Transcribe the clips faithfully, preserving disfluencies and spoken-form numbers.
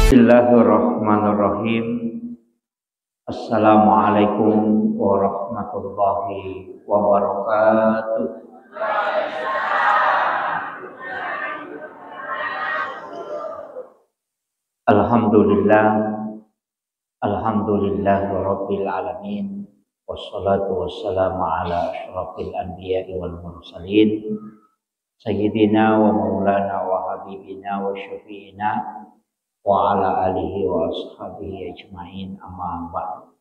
Bismillahirrahmanirrahim. Assalamualaikum warahmatullahi wabarakatuh. Alhamdulillah. Alhamdulillahirabbil alamin. Wassalatu wassalamu ala asyrafil anbiya'i wal mursalin. Sayyidina wa maulana wa habibina wa syafi'ina wa ala alihi wa ashabihi ajma'in, amma ba'd.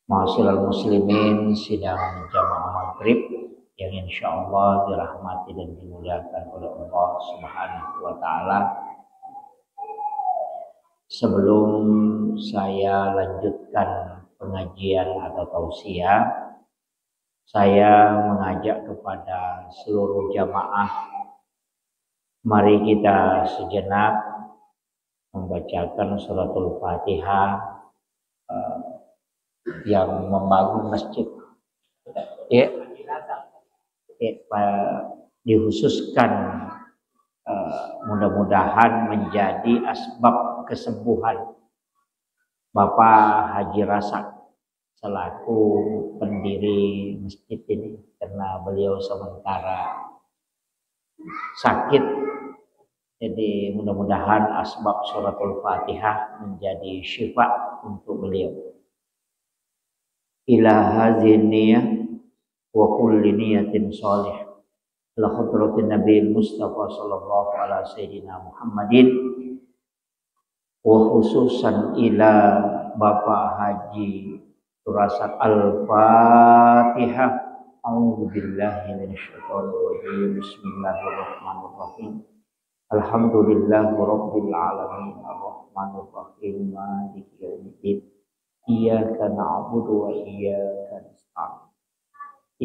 Ma'asyiral muslimin, sidang jamaah maghrib yang insyaallah dirahmati dan dimuliakan oleh Allah Subhanahu wa Ta'ala. Sebelum saya lanjutkan pengajian atau tausiah, saya mengajak kepada seluruh jamaah, mari kita sejenak membacakan suratul Fatihah, eh, yang membangun masjid. Ya, ya, pa- dikhususkan, eh, mudah-mudahan menjadi asbab kesembuhan Bapak Haji Rasak selaku pendiri masjid ini, karena beliau sementara sakit. Jadi mudah-mudahan asbab suratul Fatihah menjadi syifa untuk beliau. Ila hadhihi niyah wa kulli niyatin shalih. Ila hadratin Nabi Mustafa sallallahu ala sayyidina Muhammadin, wa khususan ila Bapak Haji Turasak. Al-Fatihah. A'udzubillahi minasyaitonirrajim. Bismillahirrahmanirrahim. Alhamdulillahirabbil alamin. Arrahmanirrahim. Maliki yaumiddin. Iyyaka na'budu wa iyyaka nasta'in.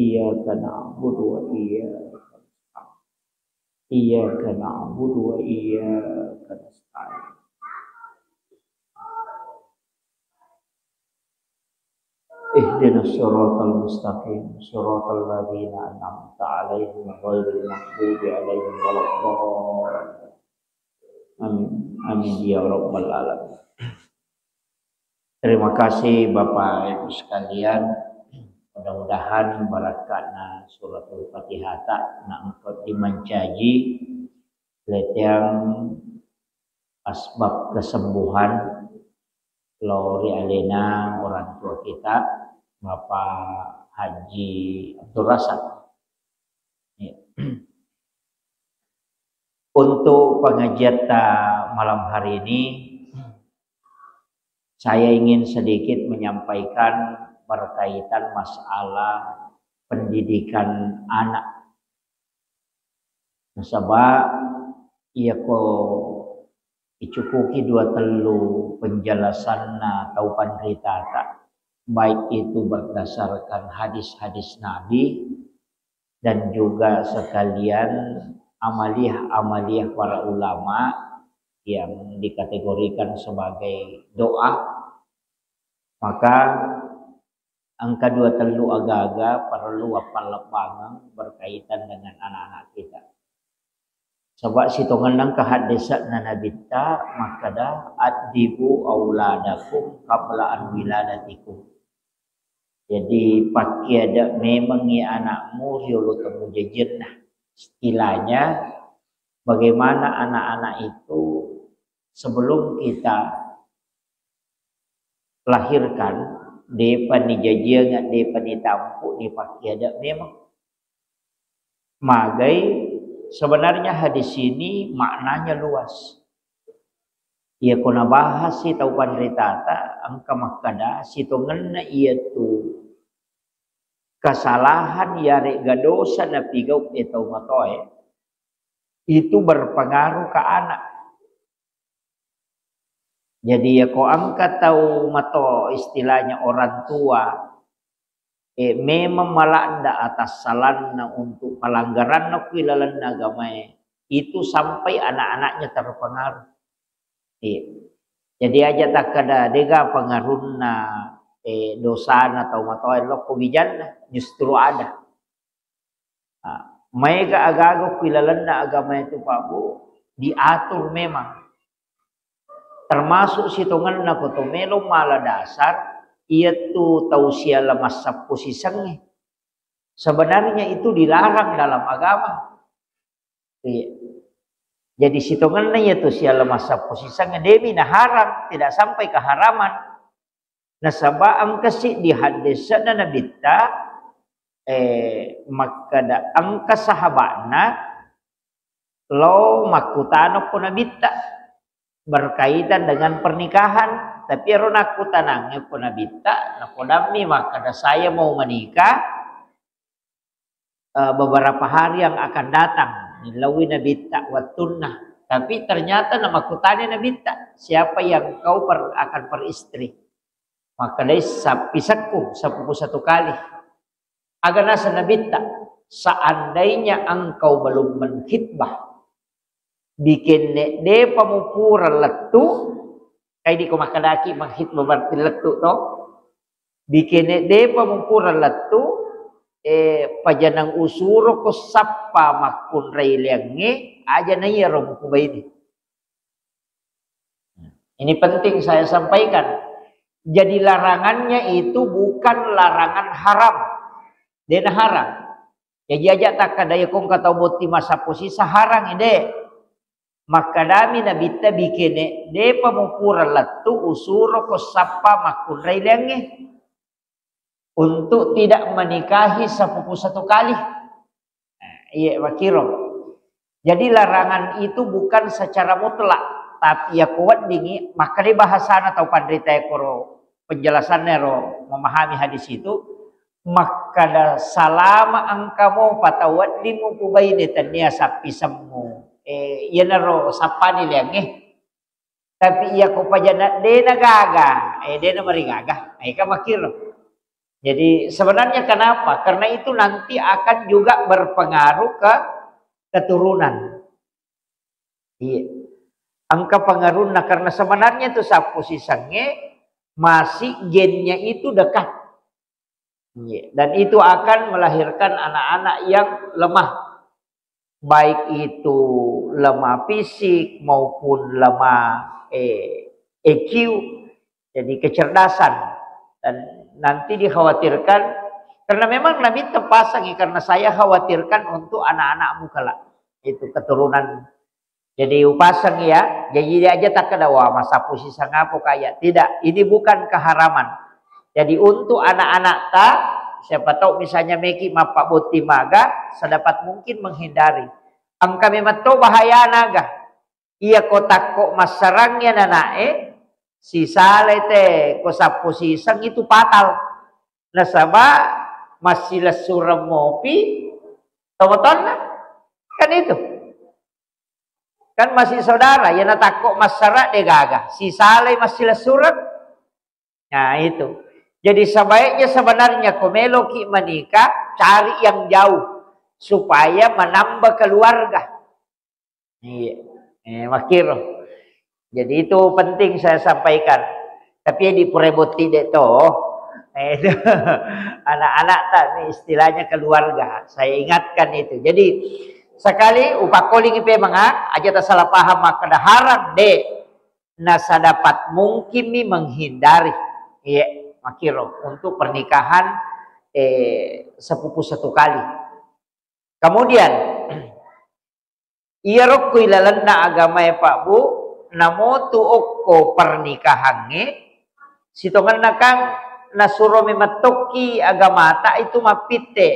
Iyyaka na'budu wa iyyaka nasta'in. Iyyaka na'budu wa iyyaka nasta'in. Ihdinas siratal mustaqim, siratal ladzina an'amta 'alaihim ghairil maghdubi 'alaihim waladdallin. Amin. Amin ya rabbal alamin. Terima kasih Bapak Ibu sekalian. Mudah-mudahan barakatna suratul Fatihata na engka dimancaji leteang asbab kesembuhan lao ri alena orang tua kita, Bapak Haji Abdul Rasak. Ya. Untuk pengajiatta malam hari ini, saya ingin sedikit menyampaikan berkaitan masalah pendidikan anak. Nasaba iyako icukuki dua tellu penjelasanna tau panritata, baik itu berdasarkan hadis-hadis Nabi dan juga sekalian amaliah-amaliah para ulama yang dikategorikan sebagai doa, maka engka dua tellu aga-aga parellu appallebbangeng berkaitan dengan anak-anak kita. Saba sitongenna engka haddese'na Nabitta makkeda, "Addibu auladakum qabla an wiladatikum." Jadi, pakkiada memengngi anakmu riolo temujajianna. Istilahnya, bagaimana anak-anak itu sebelum kita lahirkan, depa nijajiang, depa nitampu, dipakkiada memeng. Magai, sebenarnya hadis ini maknanya luas. Iyako nabahas si tau panritata, engka makkeda sitongenna iyatu kesalahan yarega dosa napigau e tau matoe, itu berpengaruh ke anak. Jadi, iyako engka tau mato, istilahnya orang tua, eh, memang malanda atassalanna untuk pelanggaranna kui lalenna agamae, itu sampai anak-anaknya terpengaruh. Iya. Jadi, aja takkeda dega pengaruhna, eh, dosana tau matoa lokko bijanna, justru ada. Ah, maega agaga ku ilalenna agama itu, Pak Bu, diatur memang. Termasuk sitongenna ko to melo mala dasar, iyatu tau siala massappo sisengnge. Sebenarnya itu dilarang dalam agama. Iya. Jadi sitongenna iyatu siala massappo sisengnge, demi naharang, tidak sampai keharaman. Nasaba engka siddi haddese'na Nabitta, eh, makkeda engka sahaba'na lao makkutana ko Nabitta berkaitan dengan pernikahan, tapi ero nakkutanangnge ko Nabitta, napodammi makkeda, "Saya mau menikah, eh, beberapa hari yang akan datang." Nillauwi Nabitta wettunna. Tapi ternyata namakkutani Nabitta, "Siapa yang kau per-, akan peristri?" Makkedai, "Sappisekku, sappuku satu kali." Aga naseng Nabitta, "Seandainya engkau belum mengkhitbah, bikenne depa mupura lettu," kai diko makkedaki mengkhitbah berarti lettu to, "bikenne depa mupura lettu, eh, pajanang usuroko sappa makkunrai leangnge, aja naiyaro mukubaini." Ini penting saya sampaikan. Jadi larangannya itu bukan larangan haram. Dena haram. Jaji aja takkada iya ko engka tau botting massappo siseng harang, de. Makkadami Nabitta, "Bikene depa mupura lettu, usuroko sappa makkunrai leangnge untuk tidak menikahi sepupu satu kali." Nah, iya makiro. Jadi larangan itu bukan secara mutlak, tapi iya ko weddingi, makkeda bahasana tau panrita koro penjelasanna ro memahami hadis itu, makkeda, "Salama engka mopa tau wedding mukubaine tennia sappisemmu, eh, iyanaro sappani leangnge." Tapi iya ko pajana dena gaga, eh, dena marigaga, eh, kan makkiro. Jadi sebenarnya kenapa? Karena itu nanti akan juga berpengaruh ke keturunan. Iya. Engka pengaruhna karena sebenarnya itu sappo sisengnge masih gennya itu dekat. Iya. Dan itu akan melahirkan anak-anak yang lemah. Baik itu lemah fisik maupun lemah, eh, E Q, jadi kecerdasan. Dan nanti dikhawatirkan, karena memang Nabi tepasangi, karena saya khawatirkan untuk anak-anakmu kelak. Itu keturunan. Jadi upasang ya, jadi dia aja tak keda, "Wah, massappo siseng apa kaya." Tidak, ini bukan keharaman. Jadi untuk anak-anak ta, siapa tahu misalnya meki mappabotti maga, sedapat mungkin menghindari. Engka memang to bahayana ga. Iya ko takko massarang ya nanae, sisalai te ko sappo siseng itu fatal. Nasaba massilessureng mopi tomatoanna. Kan itu. Kan masih saudara, ya natakko massara de gaga. Sisalai massilessureng. Nah, itu. Jadi sebaiknya sebenarnya ko meloki menikah, cari yang jauh supaya menambah keluarga. Iya. Eh, makkiro. Jadi itu penting saya sampaikan. Tapi ya di pura botti de to. Eh, itu. Anak-anak tak nih istilahnya keluarga. Saya ingatkan itu. Jadi sekali upakkolingi pe manga, aja tak salah paham makkeda harang de. Nah, sedapat mungkin mi menghindari. Iya, makkiro untuk pernikahan, eh, sepupu satu kali. Kemudian, iyaro ko ilalenna agamae, Pak, Bu, namotu okko pernikahangnge, sitongenna kan nasuro memettokki agamata itu mappitte.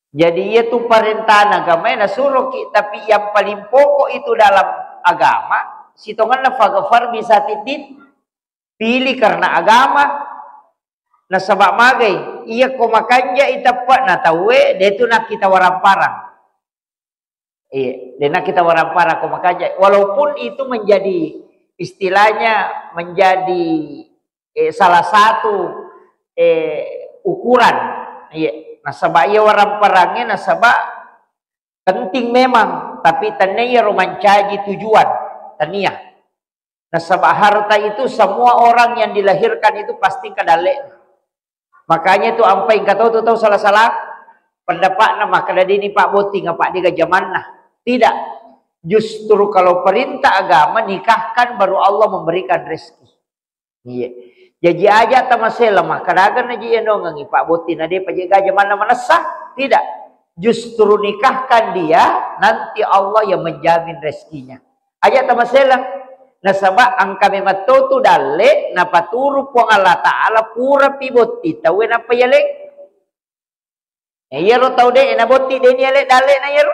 Jadi, iya tu parentana agamae nasuroki, tapi yang paling pokok itu dalam agama, sitongenna faghfar bisa titit, pilih karena agama. Nasaba magai, iya ko makanja i teppe'na tauwe, de tu nakkita waramparang. Iya, de nakkita waramparang ko makanja. Walaupun itu menjadi istilahnya menjadi, eh, salah satu, eh, ukuran. Iya, nasaba iya waramparangnya nasaba penting memang, tapi tania iyaro mancaji tujuan, tania. Nasaba harta itu semua orang yang dilahirkan itu pasti kedalle. Makanya itu ampai engka tau tu tau salah-salah pendapatna makkeda dini Pak botting apa dega jamanna. Tidak. Justru kalau perintah agama, nikahkan, baru Allah memberikan rezeki. Iya. Jaji aja tamasela makkadaga naji enongengi Pak Botti na depa jega jamanna manessa. Tidak. Justru nikahkan dia, nanti Allah yang menjamin rezekinya. Aja tamasela. Nasaba engka memang to tu dalle napaturu Puang Allah Ta'ala pura pi botti tauwe nappa yaleng. Eh, iyaro tau de' nabotti de' niale dalle na iyaro.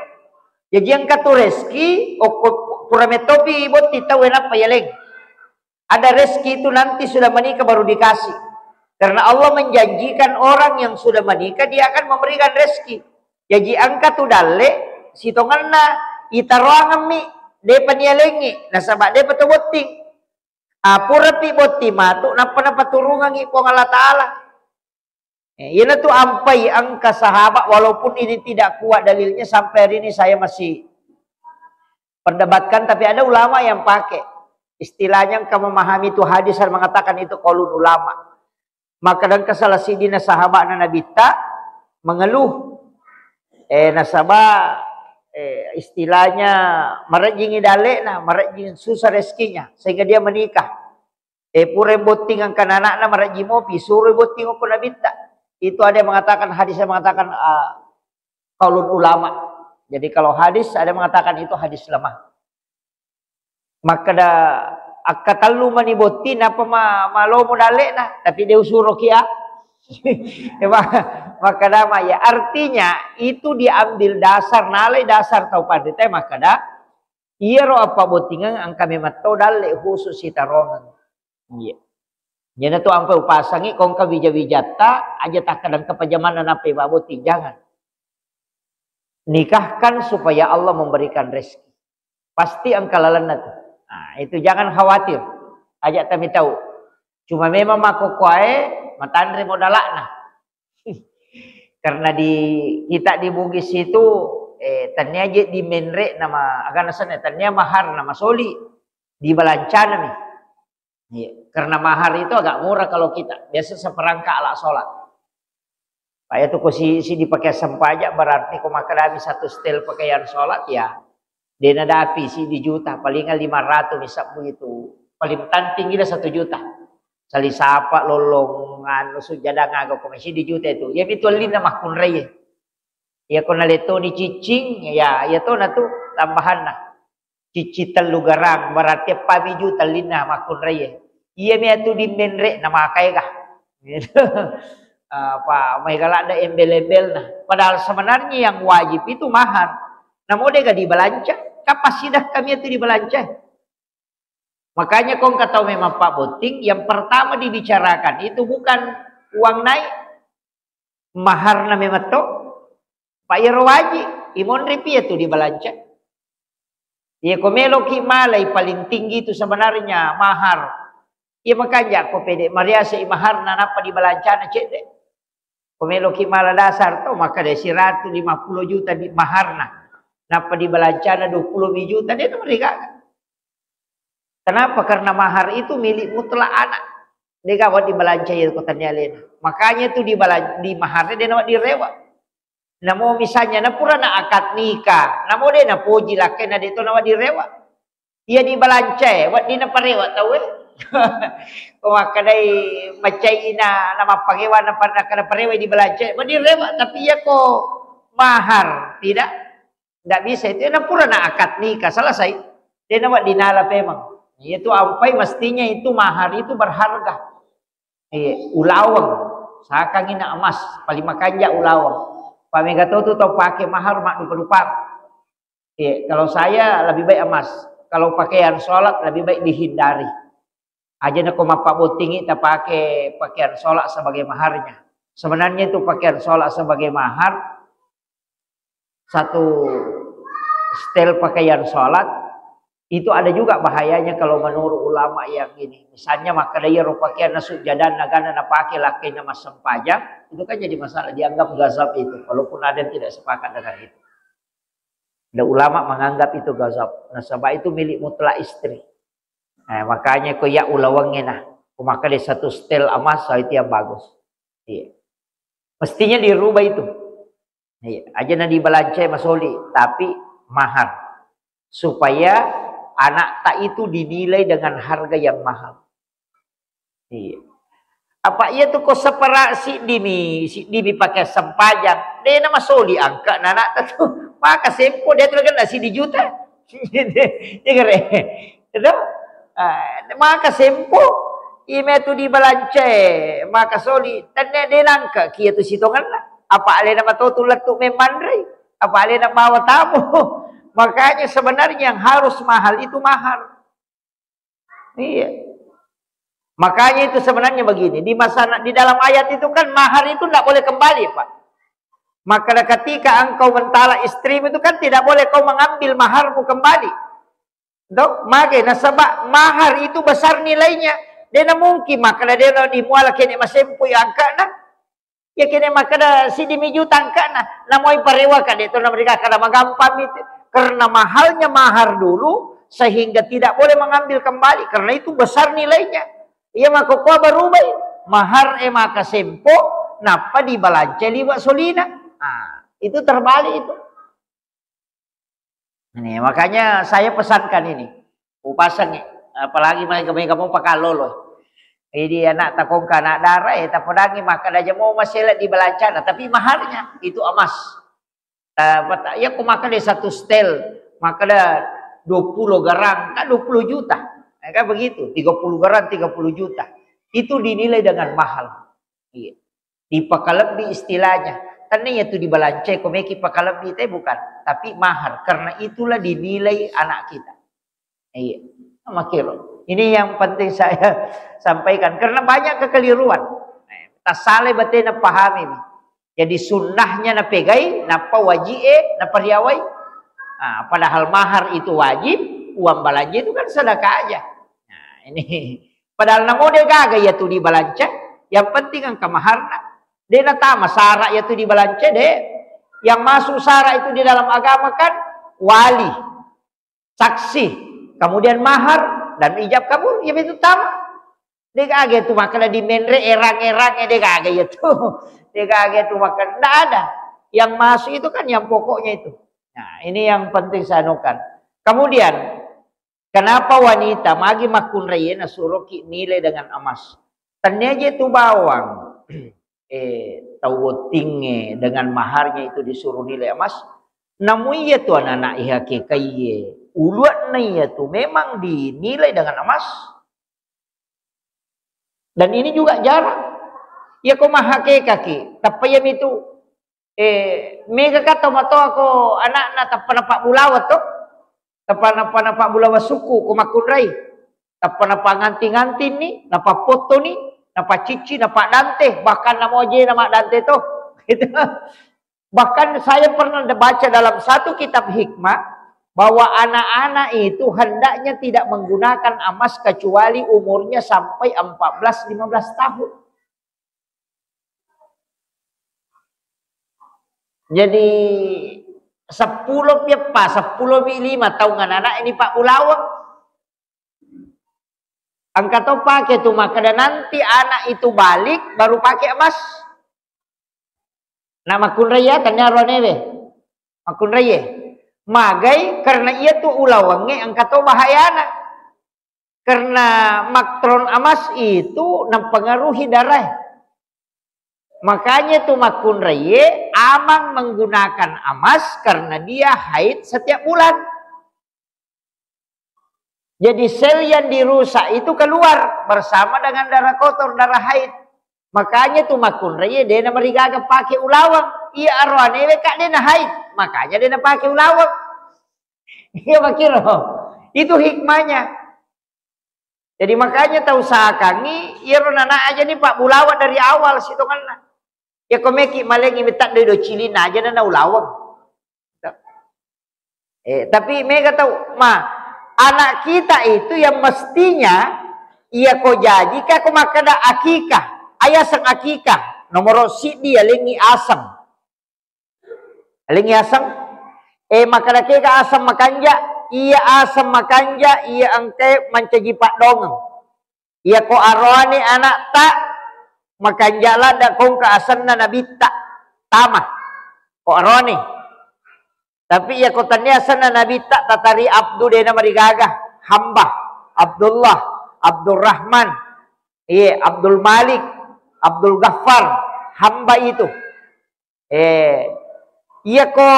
Jaji engka tu rezeki, okko pura metopi botti tau nappa yaleng. Ada rezeki itu nanti sudah menikah baru dikasih. Karena Allah menjanjikan orang yang sudah menikah, Dia akan memberikan rezeki. Jaji engka tu dalle sitongenna itaroangemmi, depa nialengi, nasaba depa to botting. Ah, pura pi botting matu, nappa napaturungangi Puang Allah Ta'ala. Eh, iyanatu ampai engka sahabat, walaupun ini tidak kuat dalilnya, sampai hari ini saya masih perdebatkan, tapi ada ulama yang pakai. Istilahnya engka memahami itu hadis dan mengatakan itu qaulul ulama. Maka dan salah sidina sahabatna Nabitta mengeluh. Eh, nasaba, eh, istilahnya marejjingi dalle'na, marejjing susah rezekinya, sehingga dia menikah. Eh, pura botting engka anakna marejji mopi, suro botting okko Nabitta. Itu ada yang mengatakan, hadisnya mengatakan, ah, qaulul ulama. Jadi kalau hadis ada yang mengatakan itu hadis lemah. Makkeda, akkatellu mani botting, nappa ma-, malomo dalle'na, tapi de' usuroki, ah. Ya, ma-, makkeda ma, ya, artinya itu diambil dasar, nalai dasar tau panrita makkeda, iyaro appabottingeng engka memang to dalle khusus sitarongeng. Iya. Iyanatu ampai upasangi, ko engka wija-wijatta, aja takkeda engka pajamanna nappai mabbotting, jangan. Nikahkan supaya Allah memberikan rezeki. Pasti engka lalenna tu. Nah, itu jangan khawatir. Aja tamitau. Cuma memang makkokkoe matanre modalakna. Karena di kita di Bugis itu, eh, tania je di menre nama, agana sana, tania mahar nama soli, dibalancanami. Iya, karena mahar itu agak murah kalau kita. Biasa seperangkat alat sholat. Pak, ya, tuh, ko si, si dipakai sempajang, berarti ko makkedami satu setel pakaian sholat, ya. De' nadapi si di juta, palingan lima ratus misabbu itu. Paling tanting gila satu juta. Sali sapa, lollong, anu, sujadang, aga, ko si di juta itu. Ya, itu lina makkunrai. Ya, ko naletoni cicing, ya, ya to na tu tambahanna. Cicci tellu garang, berarti eppami juta linna makkunraie. Iya mi atu di menre na makaega. Apa, maega ladde embel-embelna. Padahal sebenarnya yang wajib itu mahar. Namo dega dibalanca, kapas sidah kami itu dibalanca. Makanya kong kata memang Pak Botting, yang pertama dibicarakan itu bukan uang naik, maharna memang to. Pak, iyaro waji, imonri pi iya tu dibalanca. Iya, ko meloki malai paling tinggi itu sebenarnya mahar. Iya, makanja ko pede mariase i maharna nappa dibalancana cedde. Ko meloki mala dasar to, maka de siratu lima puluh juta di maharna. Nappa dibalancana dua puluh juta, de to marigaga. Kenapa? Karena mahar itu milik mutlak anak. Dega wedding balanca iya ko tania alena. Makanya tu di balan-, di mahar de na wedding rewa. Namo misalnya na pura na akad nikah, namo de na poji lakkena de to na wedding rewa. Iya dibalanca e, wedding na parewa tau e. Ko makkedai macai ina na mapparewa na par-, na kada parewa dibalanca e, wedding rewa, tapi iya ko mahar tidak. Ndak bisa itu, na pura na akad nikah, selesai. De na wedding nala pemang. Iya tu ampai mestinya itu mahar itu berharga. Iya, ulaweng. Sakangi na emas, paling makanja ulaweng. Pamega to tu tau pake mahar mak dupa-dupa. Iya, kalau saya lebih baik emas. Kalau pakaian sholat lebih baik dihindari. Aja na ko mappabottingi tapake pakaian sholat sebagai maharnya. Sebenarnya itu pakaian sholat sebagai mahar, satu setel pakaian sholat, itu ada juga bahayanya kalau menurut ulama yang ini. Misalnya makkeda iyaro pakaian na sujjadan nagana napake lakkainna massempajang, itu kan jadi masalah, dianggap gazab itu, walaupun ada yang tidak sepakat dengan itu. Ada ulama menganggap itu gazab. Nasaba itu milik mutlak istri. Eh, makanya ko iya ulawengnge na, ko makkeda satu setel emas, itu yang bagus. Iya. Mestinya dirubah itu. Iya, aja na dibalanca masoli, tapi mahar. supaya anakta itu dinilai dengan harga yang mahal. Iya. Apa iya tu ko separa siddimi, siddimi pakai sempajang. De na masoli angka na anakta tu. Maka sempo de tu kena siddi juta. Iya kare. Itu. Ah, maka sempo. Ime tu di balance, maka soli. Tenne de nangka kia tu sitonganna. Apa alena matotu lettu memmanrei. Apa alena bawa tamu. Makanya sebenarnya yang harus mahal itu mahar. Iya. Makanya itu sebenarnya begini, di masa di dalam ayat itu kan mahar itu tidak boleh kembali, Pak. Maka ketika engkau mentala istrimu itu kan tidak boleh kau mengambil maharmu kembali. Toh, mage nasaba mahar itu besar nilainya. De na mungkin maka de na dimuala kene masempo ya angkana. Ya kene makkeda siddimi juta angkana, namoi parewa kade to, na mereka kada magampang itu. Karena mahalnya mahar dulu sehingga tidak boleh mengambil kembali karena itu besar nilainya. Iya makkokkoe barubai mahar e maka sempo nappa dibalanca liwa solina. Ah, itu terbalik itu. Ini makanya saya pesankan ini. Upasang, apalagi mai kamu pakalolo. Jadi anak takongka anak dara eh tapodangi maka daja mau masela di balancana tapi maharnya itu emas. Iya ko maka de satu setel maka da dua puluh garang kan dua puluh juta. Ya kan begitu, tiga puluh garang tiga puluh juta. Itu dinilai dengan mahal. Iya. Dipakalebbi istilahnya. Kan iya tu dibalancai ko meki pakalebbi te bukan, tapi mahar. Karena itulah dinilai anak kita. Iya. Makiro. Ini yang penting saya sampaikan karena banyak kekeliruan. Tasale batena pahami. Jadi sunnahnya napegai, napa wajib e, napa riawai. Nah, padahal mahar itu wajib, uang belanja itu kan sedekah aja. Nah, ini padahal namo de gaga ya tu dibalanca, yang penting engka maharna. De natama sara ya tu dibalanca de. Yang masuk sara itu di dalam agama kan wali, saksi, kemudian mahar dan ijab kabul. Ya itu tama. De gaga tu maka di menre erang-erang de gaga ya tu. De gaga tu maka ndak ada. Yang masuk itu kan yang pokoknya itu. Nah, ini yang penting saya anukan. Kemudian Kenapa wanita magi makkunraie nasuroki nilai dengan emas? Tennia je tu bawang, eh, tau bottingnge dengan maharnya itu disuruh nilai emas. Namu iya tu anak-anak I H K K iye, uluanna iya tu memang dinilai dengan emas. Dan ini juga jarang. Iya ko mahakekaki, tappa iya mitu Eh, mega ka tomatoa ko anakna tappa napabbulaweng to? Tappa nappa napabbulaweng sukku ko makkunrai. Tappa napanganti-ngantinni, napappottoni, napacicci, napaddante, bahkan namo ajena maddante to. Gitu. Bahkan saya pernah baca dalam satu kitab hikmah bahwa anak-anak itu hendaknya tidak menggunakan emas kecuali umurnya sampai empat belas lima belas tahun. Jadi seppulo pi eppa, seppulo pi lima taung anak-anak ini pabbulaweng. Engka to pake tu makkeda nanti anak itu balik baru pake emas. Na makkunrai ya, tania ronewe. Makkunrai ye. Magai karena iya tu ulawengnge engka to bahayana. Karena maktron emas itu mempengaruhi darah. Makanya tu makkunrai ye amang menggunakan emas karena dia haid setiap bulan. Jadi sel yang dirusak itu keluar bersama dengan darah kotor, darah haid. Makanya tu makkunrai ye dena marigaga pake ulaweng. Iya aroanewe kak dena haid, makanya dena pake ulaweng. Iya makiro. Itu hikmahnya. Jadi makanya tau sakangi iyaro nana aja ni pabbulaweng dari awal sitonganna. Ya ko meki malengi mita doi do cilina aja na ulaweng. Eh, tapi mega tau ma anak kita itu yang mestinya iya ko jaji ka ko makkeda akikah, ayaseng akikah nomoro siddi alengi aseng. Alengi aseng, eh, makkeda kega aseng makanja, iya aseng makanja iya engkae mancaji paddongeng. Iya ko aroane anakta makanja ladda kongka asenna nabitta tama ko aroane. Tapi iya ko tania asenna Nabitta tatari Abdu, dena marigaga. Hamba, Abdullah, Abdurrahman, iye, Abdul Malik, Abdul Ghaffar, hamba itu. Eh, iya ko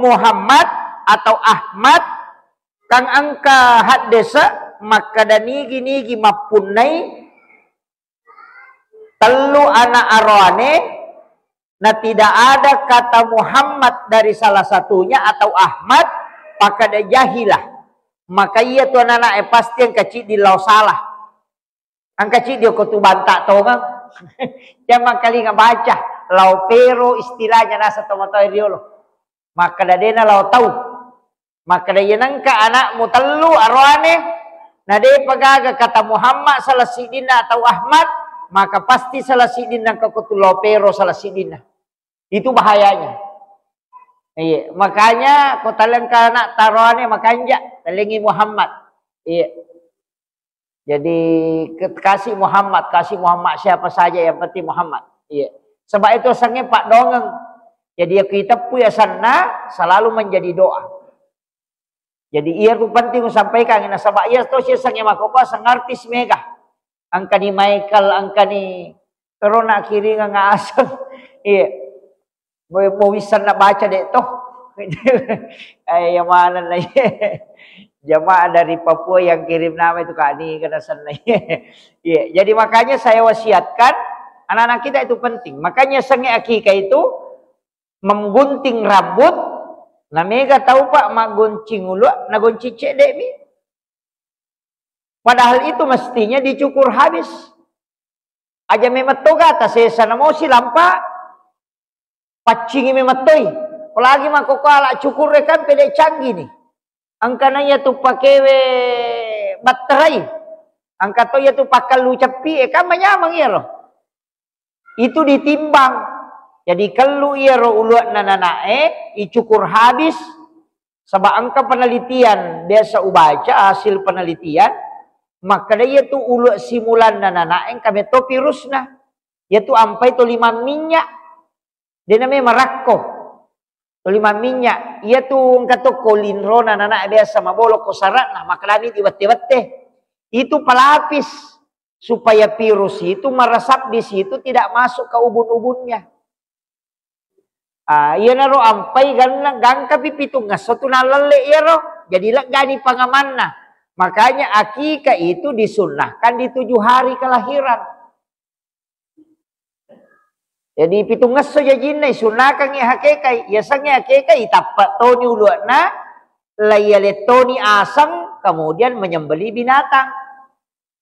Muhammad atau Ahmad, kang engka haddese makkeda nigi-nigi mappunnai tellu anak aroane, na tidak ada kata Muhammad dari salah satunya atau Ahmad, pakada jahilah. Maka iya tu anak-anak, eh, pasti engka ciddi lao salah. Engka ciddi ko tu banta tongeng. Jangan kalinga baca, lao pero istilahnya nasa tomatoa riolo. Makkeda dena lao tau. Makkeda iya nengka anakmu tellu aroane, na depa gaga kata Muhammad salah siddinna atau Ahmad, maka pasti salah siddinna engka ko tu lao pero salah siddinna. Itu bahayanya. Iya, makanya ko talengka anak taroane makanja, talengi Muhammad. Iya. Jadi ke-, kasih Muhammad, kasih Muhammad siapa saja yang penting Muhammad. Iya. Sebab itu asengnge paddoangeng. Jadi iya ku iteppu asenna selalu menjadi doa. Jadi iya ku penting usampaikan, nasaba iya to si asengnge makkokkoe aseng artis mega. Engkani Michael, engkani terona kiringang aseng. Iya. Mau, mau bisa na baca dek toh. Eh, yang mana lah. Jamaah dari Papua yang kirim nama itu Kak Ni kena sana. Iya, jadi makanya saya wasiatkan anak-anak kita itu penting. Makanya senge akikah itu menggunting rambut, na mega tau Pak maggoncing ulu, na goncing cedek mi. Padahal itu mestinya dicukur habis. Aja memang toga tasesa namosi lampa paccingi memang toi. Apalagi makkokkoe ala cukur e kan pede canggih ni. Engkana iya tu pakewe batterai. Engka to iya tu pakkallu ceppi e kan manyameng iyaro. Itu ditimbang. Jadi kellu iyaro uluanna nanae icukur habis. Saba engka penelitian, biasa ubaca hasil penelitian, makkeda iya tu ulu simulanna nanae engka metto virusna. Iya tu ampai toli mamminyak. Dena memang rakko. Toli mamminyak. Iya tu engka to ko linrona nanae biasa mabolo ko saratna, makkedami di wette-wette. Itu pelapis supaya virus itu meresap di situ, tidak masuk ke ubun-ubunnya. Ah, iyanaro ampai ganna, gangkapi pitungngesso tu nallelle iyaro. Jadi leggani pangamanna. Makanya akikah itu disunnahkan di tujuh hari kelahiran. Jadi pitungngesso jajinna isunnakangngi hakekai. Iyasengnge hakekai tappa toni uluanna, laiyalettoni aseng, kemudian menyembelih binatang.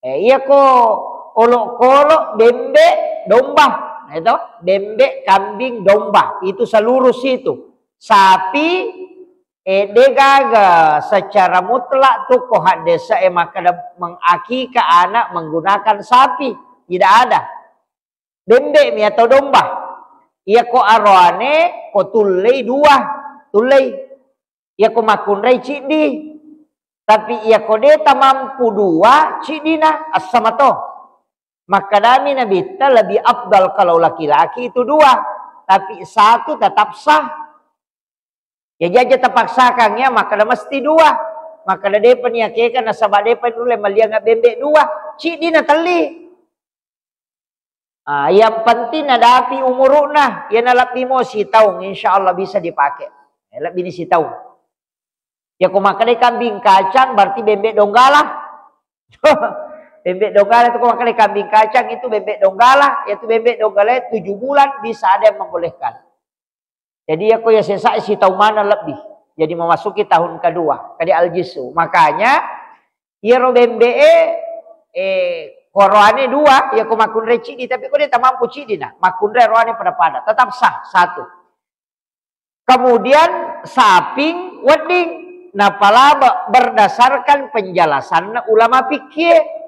Eh, iya ko olokolo, bembe, domba. Nah, itu bembe, kambing, domba. Itu seluruh situ. Sapi, eh, degaga secara mutlak tu ko haddesa e makkeda mengakika anak menggunakan sapi. Tidak ada. Bembe mi atau domba. Iya ko aroane ko tullei dua. Tullei. Iya ko makkunrai ciddi. Tapi iya ko de tamampu dua, ciddina, assamato. Makkedami Nabitta lebih afdal kalau laki-laki itu dua, tapi satu tetap sah. Ya jaja terpaksakan ya, makkeda mesti dua. Makkeda depa niakeka nasaba depa nulle maliang bembe dua, ciddina telli. Ah, yang penting nadapi umuru'na, iyana lebbi mo sitaung, insya Allah bisa dipakai. Eh, lebbi ni sitaung. Ya, ko makkeda kambing kacang, berarti bembe donggala. Bembe donggala itu, ko makkeda kambing kacang itu bembe donggala, ya itu bembe donggala tujuh bulan bisa ada yang membolehkan. Jadi, iya ko iya sesa sitaung maneng lebbi. Jadi, memasuki tahun kedua, kadi aljisu. Makanya, iyaro bembe e, eh, ko aroane dua, iya ko makkunrai ciddi, tapi ko de tamampu ciddi na, makkunrai aroane pada-pada, tetap sah, satu. Kemudian, saping wedding, napalaba berdasarkan penjelasanna ulama fikih.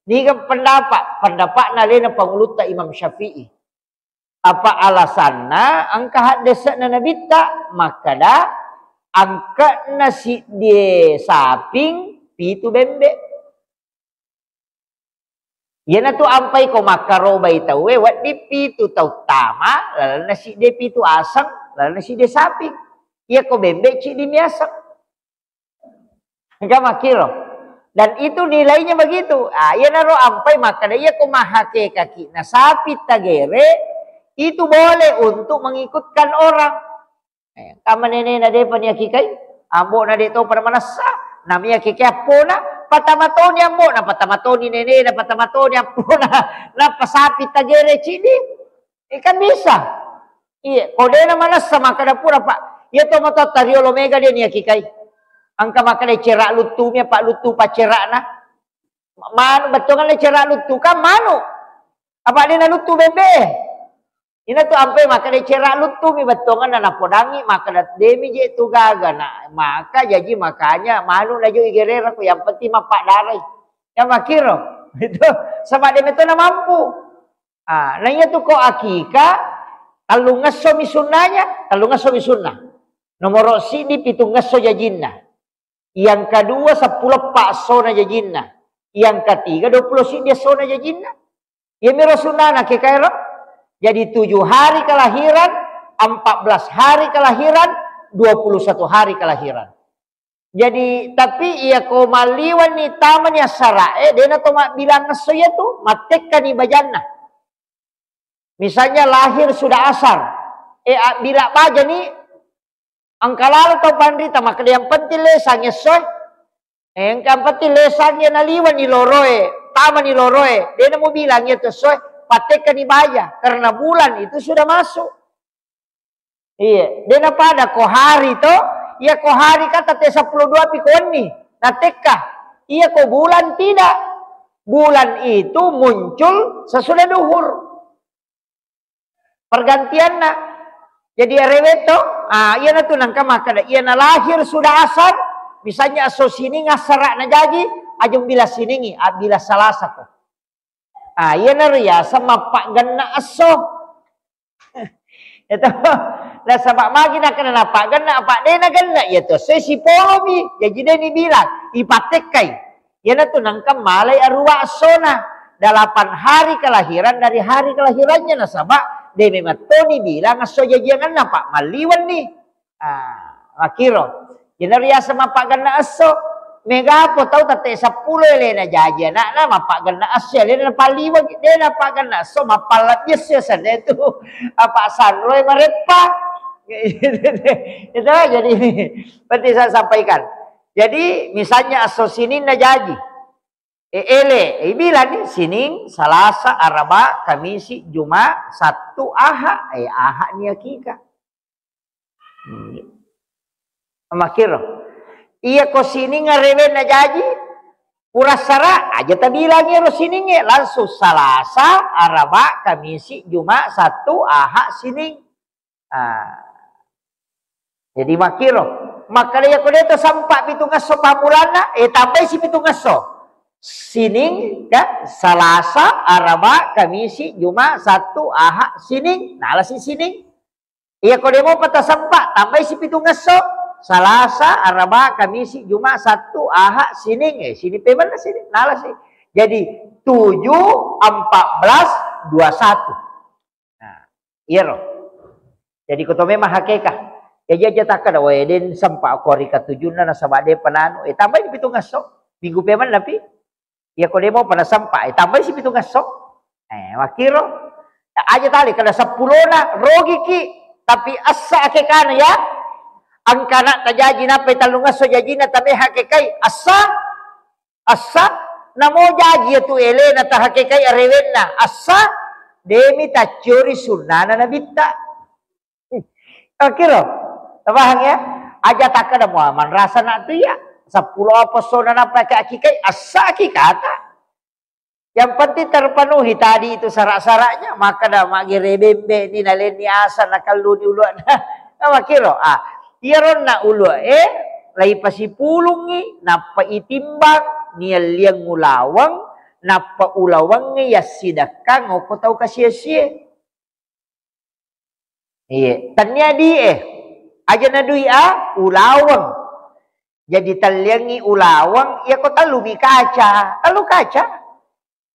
Niga pendapat? Pendapatna alena pangulutta Imam Syafi'i. Apa alasanna? Engka haddese'na Nabitta makkeda, angke'na siddie saping, pitu bembe. Iyanatu ampai ko makkarobai tauwe, wedding pitu tau tama, lalenna siddie pitu aseng, lalenna siddie saping. Iya ko bembe ciddi miaseng. Engka makkiro. Dan itu nilainya begitu. Ah, iyanaro ampai makkeda, iya ko mahakekaki na sapi tagere, itu boleh untuk mengikutkan orang. Eh, kama nenena depa niakikai, ambo'na de topa manessa, namiakeke appona, patama toni ambo'na, patama toni nenena, patama toni appona, nappa sapi tagere ciddi. Eh, kan bisa. Iya, ko dena manessa makkeda pura, Pak. Iya to matotta riolo mega de niakikai. Engka makkeda cera luttumi, apa luttu paccerana. Manu, bettuanna cera luttu kan manu. Apa dena luttu bembe. Ina tu ampai makkeda cera luttumi bettuanna napodangi makkeda demi je tu gaga na. Maka jaji makanya manu najo igerera ko yang penting mappaddarai. Yang makkiro. Itu sebab de metona mampu. Ah, na iya tu ko akika, tellungesso mi sunnanya, tellungesso mi sunnah. Nomoro siddi pitungesso jajinna. Yang kedua seppulo eppa essona jajinna. Yang ketiga dua puluh siddi essona jajinna. Iyamiro sunnana ke kairo. Jadi tujuh hari kelahiran, empat belas hari kelahiran, dua puluh satu hari kelahiran. Jadi, tapi iya ko malliwenni tamani assara'e, dena to mabbilang esso iya tu, mattekkani bajanna. Misalnya lahir sudah asar, eh, abbila bajani, engka lalo tau panrita, makkeda yang penting lesang essoe. Eh, engka yang penting lesang iya naliwenni loroe, tamani loroe, dena mubilang iya tu essoe, pattekkani baja, karena bulan itu sudah masuk. Iya, dena pada ko hari to, iya ko hari kan tette seppulo dua pi ko wenni, natekka. Iya ko bulan tidak. Bulan itu muncul sesudah duhur. Pergantianna. Jadi arewe to, ah, iyana tu nangka makkeda, iyana lahir sudah asar, misalnya esso sining assara na jaji, aja mubila siningi, abbila salasa ko. Ah, iyana riaseng mappaggenna esso. Itu. Nasaba magi nakkeda nappaggenna, apa de nagenna, iya to esso sipolomi. Jaji de nibilang, ipattekkai. Iyana tu nangka malai aruwa essona. Delapan hari kelahiran dari hari kelahirannya, nasaba de memang to nibilang esso jajiangenna, Pak, malliwenni. Ah, makkiro. Iyana riaseng mappaggenna esso. Mega po tau tette seppulo elena jaji anakna, mappaggenna esso, elena napalliweng, de nappaggenna esso, mappallebbi esso, senna tu apa sanroe mareppa. Itu jadi ini penting saya sampaikan. Jadi misalnya esso sininna jaji. E, ele, e, bilang ni, Sining, Salasa, Araba, Kamisi, Juma, Sattu, Aha. Eh, Aha ni akika. Hmm. Makkiro. Iya ko sining arewenna jaji, pura sara, aja tabilang ero siningnge, langsung Salasa, Araba, Kamisi, Juma, Sattu, Aha, Sining. Ah. Jadi makkiro. Makkeda iya ko de to sempa pitungesso pammulanna, eh, tambai si pitungesso. Sining, ya, Salasa, Araba, Kamisi, Juma, Sattu, Aha, Sining. Nalasi Sining. Iya ko de mopa tasempa, tambai si pitungesso. Salasa, Araba, Kamisi, Juma, Sattu, Aha, Sining. Eh, Sining pemenna Sining. Nalasi. Jadi tujuh, empat belas, dua satu. Nah, iyaro. Jadi ko to memang hakeka. Jaji aja takkeda, "Wae, den sempa ko ri katujunna nasaba de penanu." Eh, tambai pitungesso. Minggu pemenna pi. Iya ko de mopa nasempa, eh, tambai si pitungesso. Eh, makkiro. Aja tali kada seppulona rogiki, tapi essa akekana ya. Engkana tajaji nappai tellungesso jajina tabe hakekai essa. Essa, namo jaji iya tu elena tahakekai arewenna. Essa, demi tacciori sunnana nabitta. Oke ro? Tapahang ya? Aja takkeda mua manrasa nak tu iya. Seppulo apa sona napake akikai, essa akikata. Yang penting terpenuhi tadi itu syarat-syaratnya, makkeda maggere bembe ni nalenni asa nakelluni uluanna. Nah, makkiro. Ah, iyaronna ulue, eh, laipasipulungngi, nappa itimbang, nialliang ulaweng, nappa ulawengnge yassidekkang okko tau kasie-sie. Iye, tennia di, eh, aja na dui a, ulaweng. Jadi telliangngi ulaweng, iya ko tellu mi kaca, tellu kaca.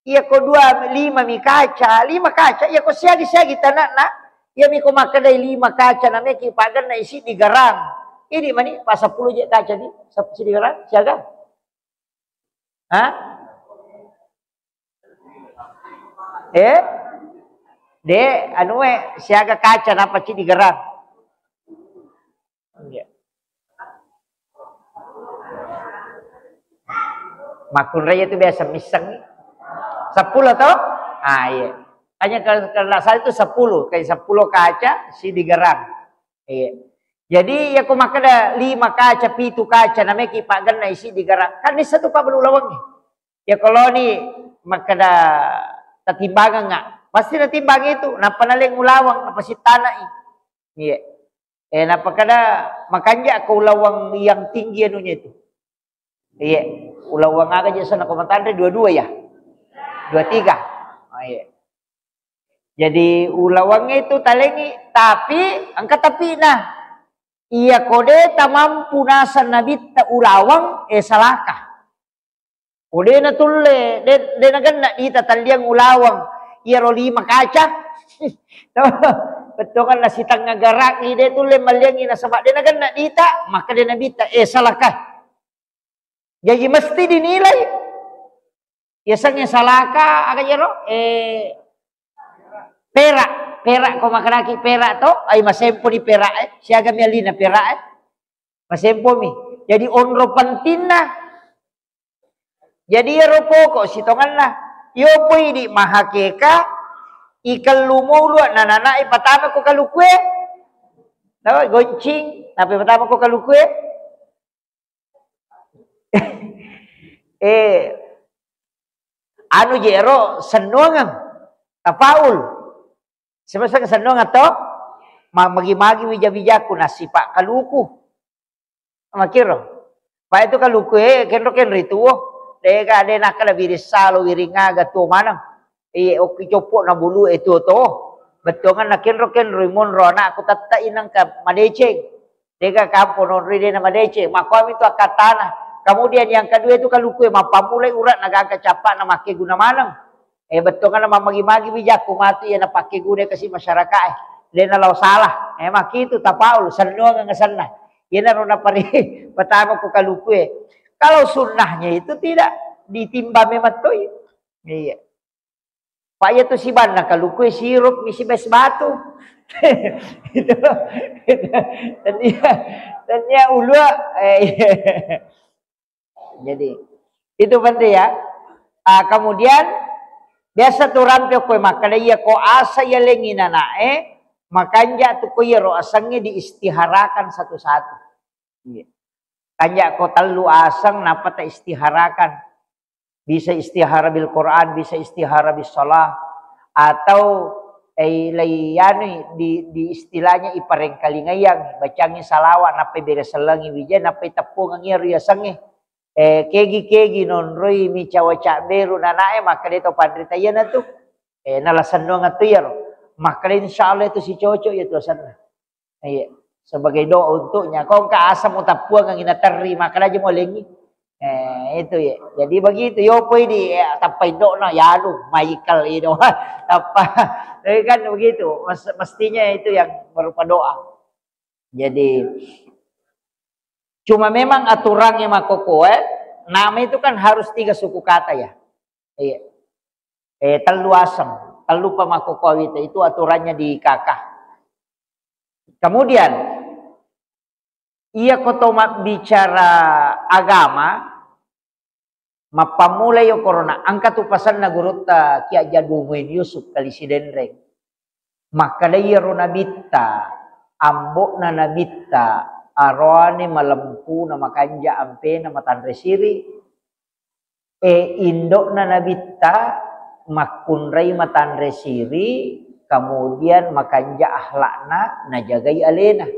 Iya ko dua, lima mi kaca, lima kaca, iya ko siagi-siagi tanakna, iya mi ko makkedai lima kaca, nameki pagenna isi di garang. Idi mani, pa seppulo je kaca di, sep-, siddi gerang, siaga. Hah? Eh? De, anu e, siaga kaca napa siddi gerang. Iya. Makkunrai itu biasa misseng. Seppulo toh? Ah, iya. Hanya kalau, kalau nggak salah itu seppulo, kayak seppulo kaca, siddi gerang. Iya. Jadi, ya, ko makkeda lima kaca, pitu kaca, nameki paggenna isi di gerang. Kan nissa tu pabbalu ulaweng. Ya, kalau ni makkeda tatimbangeng, pasti natimbang itu, nappa naleng ulaweng, nappa sittanai. Iya. Eh, nappa kada makanja ko ulaweng yang tinggi anunya itu. Iya, ulaweng aga je sana ko matanre dua-dua ya? Dua tiga. Oh, iya. Jadi ulaweng itu talengi, tapi engka tapi nah. Iya ko de tamampu naseng nabitta ulaweng, eh, salaka. Ko de natulle, de, de nagenna dita talliang ulaweng. Iyaro lima kaca. Bettuanganna sitengnga gerak i de tulle malliangi nasaba de nagenna dita, maka de nabitta, eh, salaka. Jaji mesti dinilai. Yasengnge salaka aga jero? Eh, perak, perak ko makanaki perak to, ai masempo di perak, eh. Siaga mialina perak, eh. Masempomi. Jadi onro pentingna. Jadi iyaro poko sitonganna. Yo poi di mahakeka, ikellu mulu nananai patama ko kalukue. Tahu goncing, tapi patama ko kalukue. Eh, anu jero sennuangeng, tafaul. Sebesar sennuangeng to, ma-, magi-magi wija-wijaku nasipa kaluku. Makiro. Pa itu kaluku e, kenro-kenro itu, oh. Dega de nakkeda wiring salo, wiring aga tuo maneng. Iye, okki coppo na bulu e tuo to. Bettuanganna kenro-kenro monro anakku tette inangka madeceng. Dega kampo nonroi dena madeceng. Makkuami tu akkatana. Kemudian yang kedua itu kaluku e mappammulai urak na gaga cappa na makkeguna maneng. Eh, bettuanganna mammagi-magi wijakku matu iya napakkeguna kasi masyarakat e. Dena lao salah. Eh, makitu tapaul sennuangeng asenna. Iyanaro napare pertama ku kaluku e. Kalau sunnahnya itu tidak ditimbang memang toi. Iya. Pak, iya tu sibanna kaluku e sirup misi es batu. Itu. Dan iya, dan iya ulua, eh, iya. Jadi, itu penting ya. Ah, kemudian biasa tu rampe ko makkeda iya ko asa iya lengi nanae, makanja tu ko iya ro asengnge diistiharakan satu-satu. Iya. Kanja ko tellu aseng nappa ta istiharakan. Bisa istihara bil Quran, bisa istihara bis salah, atau, eh, lei anu di, di istilahnya iparengkalingaiang, bacangi salawat nappa bere sellengi wija nappa teppungengi ero yasengnge. Eh, kegi-kegi nonroi mi cawa cabberu nanae makkeda to panrita iyanatu. Eh, nala sennuang tu iyaro. Makkeda insyaallah itu si cocok ya tu asenna. Iya, sebagai doa untuknya. Kau engka asa mutappuang angin terri, maka aja mau lengi. Eh, itu ya. Jadi begitu. Yo poi di, eh, tappa indokna, ya lu, Michael itu. Tappa. Jadi kan begitu. Mes-, mestinya itu yang berupa doa. Jadi cuma memang aturannya makkokkoe, nama itu kan harus tiga suku kata ya. Iya. Eh, tellu aseng, tellu pamakkokkoe itu aturannya di K K. Kemudian, iya ko to mabbicara agama, mappammula iyo korona, engka tu pasenna gurutta Ki Haji Muin Yusuf Kali Sidenreng. Makkeda iyaro nabitta, ambo'na nabitta, aroane malempu na makanja ampena matanre siri, E, indo'na nabitta makkunrai matanre siri, kemudian makanja akhlakna, najagai alena.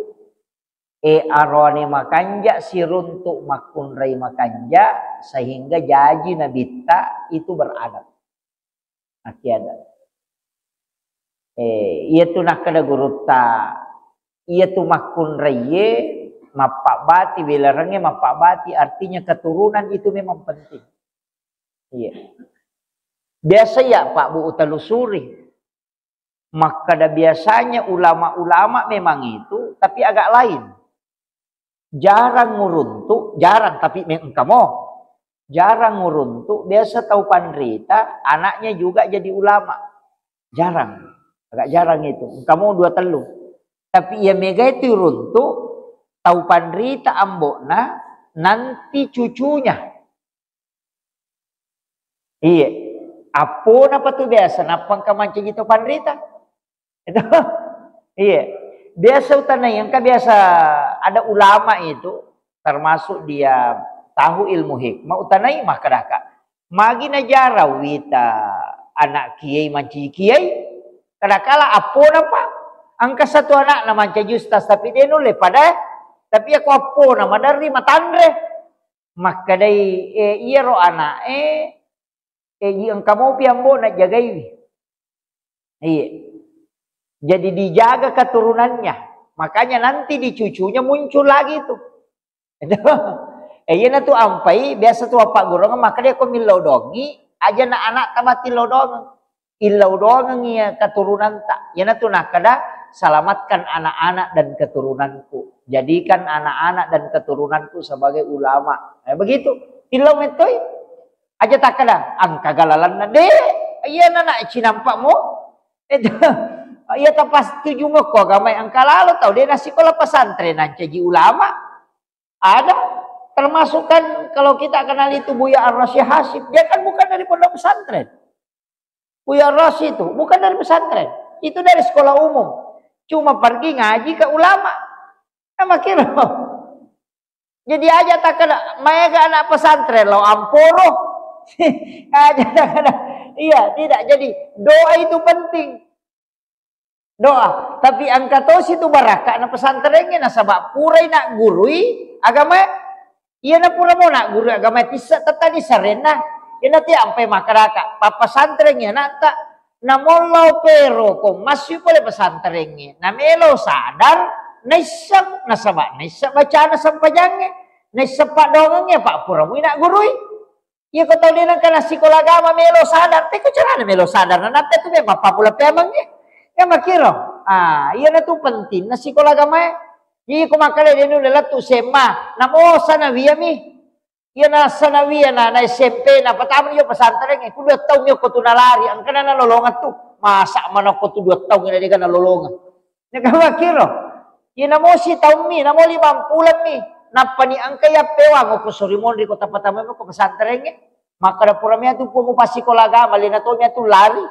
E, aroane makanja siruntuk makkunrai makanja, sehingga jaji nabitta itu beradab. Akkiadab. Eh, iya tu nakkeda gurutta, iya tu makkunraiye, mappabbati, wilarengnge mappabbati, artinya keturunan itu memang penting. Iya. Biasa ya, Pak Bu, utalusuri. Makkeda biasanya ulama-ulama memang itu, tapi agak lain. Jarang nguruntu, jarang, tapi me-, engka mo. Jarang nguruntu, biasa tau panrita, anaknya juga jadi ulama. Jarang. Agak jarang itu. Engka mo dua tellu. Tapi iya mega itu runtu, tau panrita ambo'na, nanti cucunya. Iya. Appona patu biasa, nappa engka mancaji tau panrita. Itu. Iya. Biasa utanai, engka biasa ada ulama itu, termasuk dia tahu ilmu hikmah, utanai makkadaka, magi najarang wita anak kiai mancaji kiai? Kadakala appona pa, engka satu anakna mancaji ustaz, tapi de nulle pada, tapi ako appona maderri matanre. Makkedai, eh, iyaro anak e, eh, ji engka mopi ambo najagaiwi. Iya. Jadi dijaga keturunannya. Makanya nanti di cucunya muncul lagi itu. Eh, iyana tu ampai, biasa tu appaggurungeng, makkeda ko millau dongi, aja na anak tamati lau dongeng. Illau dongeng iya keturunanta. Iyana tu nakkeda, selamatkan anak-anak dan keturunanku. Jadikan anak-anak dan keturunanku sebagai ulama. Eh, begitu. Illau mettoi. Aja takkeda, engka galalanna. De, iyana na cinampa mo. Itu, iya tapastujungekko agamae, engka lalo tau de nasikola pesantren nancaji ulama. Ada, termasuk kan kalau kita kenal itu Buya Ar-Rasyid Hasyim, dia kan bukan dari pondok pesantren. Buya Ar-Rasyid itu bukan dari pesantren, itu dari sekolah umum. Cuma pergi ngaji ke ulama. Sama kira. Jadi aja takkeda, maega anak pesantren lo amporo. Aja takkeda. Iya, tidak. Jadi doa itu penting. Doa. Tapi engka tosi tu barakka na pesantrengnge, nasaba purai naggurui agama. Iyana pura mo naggurui agama, tissa tettani sarenna. Iyana ti ampai makkaraka, pappasantrengngi anakta, namollo pero ko massu pole pesantrengnge, namelo sadar, naisseng, nasaba naisseng bacana sempajangnge, naisseng paddoangengnge, apa pura mui naggurui. Iya ko tau de nengka nassikola agama melo sadar, teko carana melo sadar, nanappe tu memang pappula peameng e. Ya makiro. Ah, iyana tu penting nassikola agama e. Iya ko makkeda de nulle lettu S M A, namo sanawiyah mi. Iya na sanawiyah na, na S M P na patama iyo pesantren e, ku dua taung iyo ko tu nalari, engkana nalolongeng tu. Masa manokko tu dua taung ina dega nalolongeng. Neka makiro. Iya namo sitaung mi, namo limang pulang mi. Nappa ni engka iya pewang ko sori monri ko tapatama ko pesantren e. Makkeda pura mia tu puang mupassikola agama, lena to mia tu lari.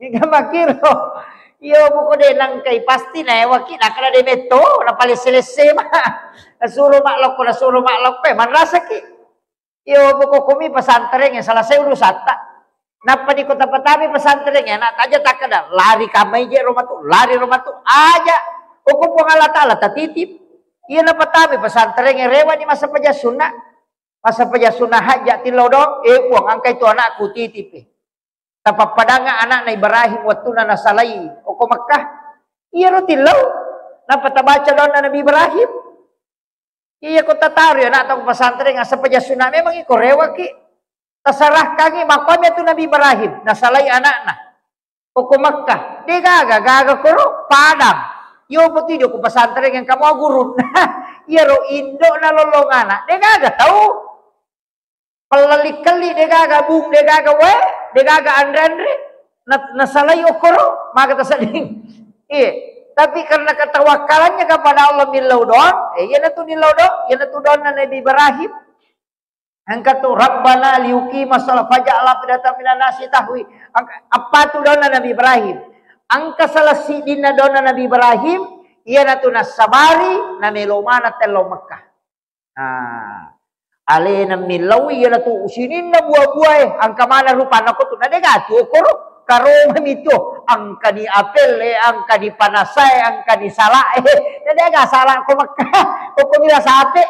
Neka makiro. Iyo buko de nangkai pasti naewaki, nakkeda de metto, napalesse-lesse ma. Nasuro maklokko, nasuro maklokko, eh, manrasaki. Iyo, pokokkomi pesantren e, selesai urusatta. Nappa di kota patami pesantren e, anak taja takkeda, lari kamai je romatu, lari romatu, aja. Uku Puang Allah Ta'ala tatitip. Iya na patami pesantren e, rewa ni masa paja sunna. Masa paja sunna haja tillau dong, eh, Puang, angkai tu anakku titip e. Tapappadanga anakna Ibrahim wattuna nasalai oko Mekkah. Iyaro tillau. Nappa tabaca doanna Nabi Ibrahim. Iya ko tataro anakta ko pesantren, asappa ja sunna memang iko rewaki. Tasarahkangi makkomi tu Nabi Ibrahim, nasalai anakna. Oko Mekkah, de gaga, gaga koro, Padang. Yo poti ko pesantren yang kamu gurun. Iyaro indo nalolong anak, de gaga tau. Pellali-kelli de gaga bung, de gaga wae, de gaga anre-anre, na-, nasalai okkoro, maga tasedding. Iya. Tapi karena ketawakkalannya kepada Allah millau doang, eh, iya natu millau doang, iya natu doanna Nabi Ibrahim. Engka tu, "Rabbana liyuqimas shalah faj'al afidatan minan nasi tahwi." Engka, apa tu doanna Nabi Ibrahim? Engka salah siddinna doanna Nabi Ibrahim, iya natu nassabari, namelo maneng tello Mekkah. Nah, alena millau iyanatu sininna buah-buahe, engka maneng rupanna ko tu, na dega tu okkoro, karomami tu, engkani apel e, engkani panasa e, engkani sala e, na dega sala ko Mekkah, okko mila sate.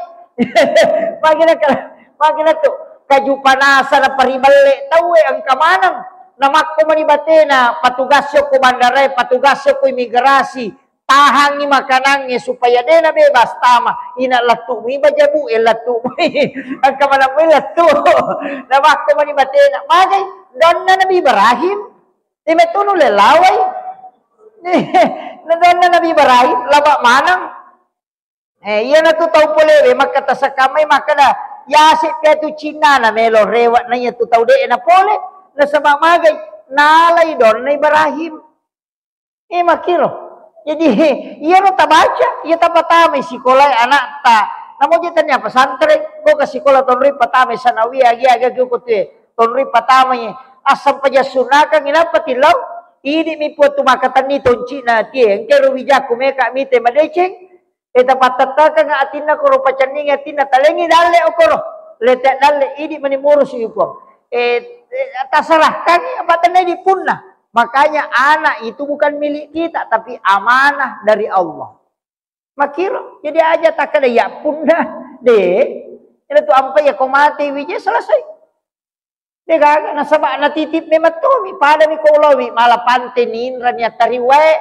Magina ka-, magina tu, kaju panasa na paribelle tau e, engka maneng. Na makko mani batena, patugas ko bandara e, patugas ko imigrasi, tahangi makanangnge supaya de na bebas tama. Ina lettu mi bajabu e lettu. Engka maneng mi lettu. Na makko mani batena. Magai doanna Nabi Ibrahim. Timetunu lelawai. Na doanna Nabi Ibrahim, laba maneng. Eh, iyanatu tau polewe makkata sakkamai makkada, yase' piatu cinnana melo rewe' na iyatu tau de'e napole, nasaba' magai, nalai donna Ibrahim. Eh, makkiro. Jadi, iyaro tabaca, iya tapatamai sikolae ana'ta. Namo je tania pesantren, ko ke sikola tonroi patamai sanawiyah, agi-aga ko tue, tonroi patamai. Assampajang sunnakang, inappa tillau? Idi'mi puang tu makatenni tonci'na tie, engkero wijakku meka mite madeceng. E, tapattettekeng atinna koro, pacenningi atinna, talengi dalle okoro. Lete dalle, idi mani murusu i puang. E, e, tasarahkangi apa tenna idi punna. Makanya anak itu bukan milik kita, tapi amanah dari Allah. Makiro, jadi aja takkeda ya punna de. Ina tu ampai ya ko mate wije selesai. Degaga, nasaba' natitip memang tomi, padami ko ulawi mala pante ninrani attari wae,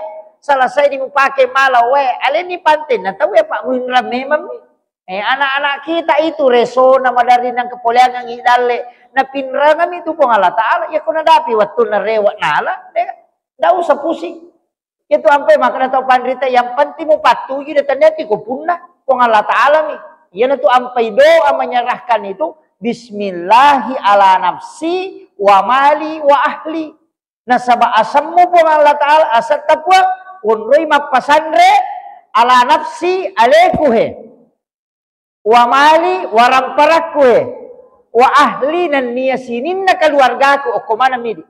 selesai di mupake mala wae, aleni pante na tau ya Pak, muinrang memang mi. Eh, anak-anak kita itu resona maderri nang kepoleangan i dalle, napinrangami tu Puang Allah Ta'ala, ya ko nadapi wattunna rewe' nala, dega, ndak usah pusing. Itu ampai makkeda tau panrita, yang penting mupattuju de, tennati ko punna Puang Allah Ta'ala mi. Iyanatu ampai doa menyerahkan itu, "Bismillahi ala nafsi wa mali wa ahli." Nasaba' asemmu Puang Allah Ta'ala, asetta Puang, onroi mappasanre ala nafsi, aleku he. Wa mali, waramparakku e, wa ahli, nennia sininna keluargaku, okko maneng midi.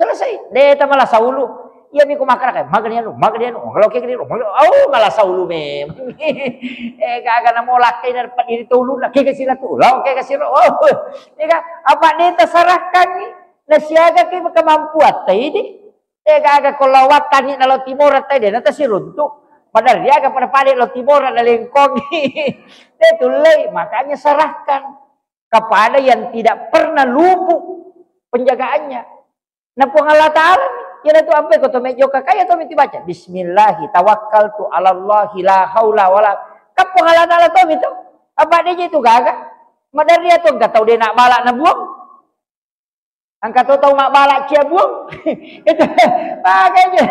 Selesai, de' ta malasa ulu. Iya mi ko makkeda, magani anu, magani anu, magaloke gede, magalo-, au, malasa ulu memang. Eh, gaga namo lakkai na padiri to ulunna, kega sila tu, lao kega sila. Oh, ega, apa de' tasarahkan ni? Nasiaga ke kemampuan ta idi. Degaga ko lao wattani na lao timora tai de' na tasiruntu. Padahal riaga pada-pada lao timora na lengkongi. De' tullei, makanya serahkan kepada yang tidak pernah luput penjagaannya. Na Puang Allah Ta'ala, iyanatu ampai ko to mejjo kakaya to miti baca, "Bismillahi tawakkaltu 'alallahi la haula wala." Kan Puang Allah Ta'ala to mito. Apa de' je tu gaga? Maderri atu engka tau de' na bala na buang. Engka to tau mabbala cia buang. Itu makanya,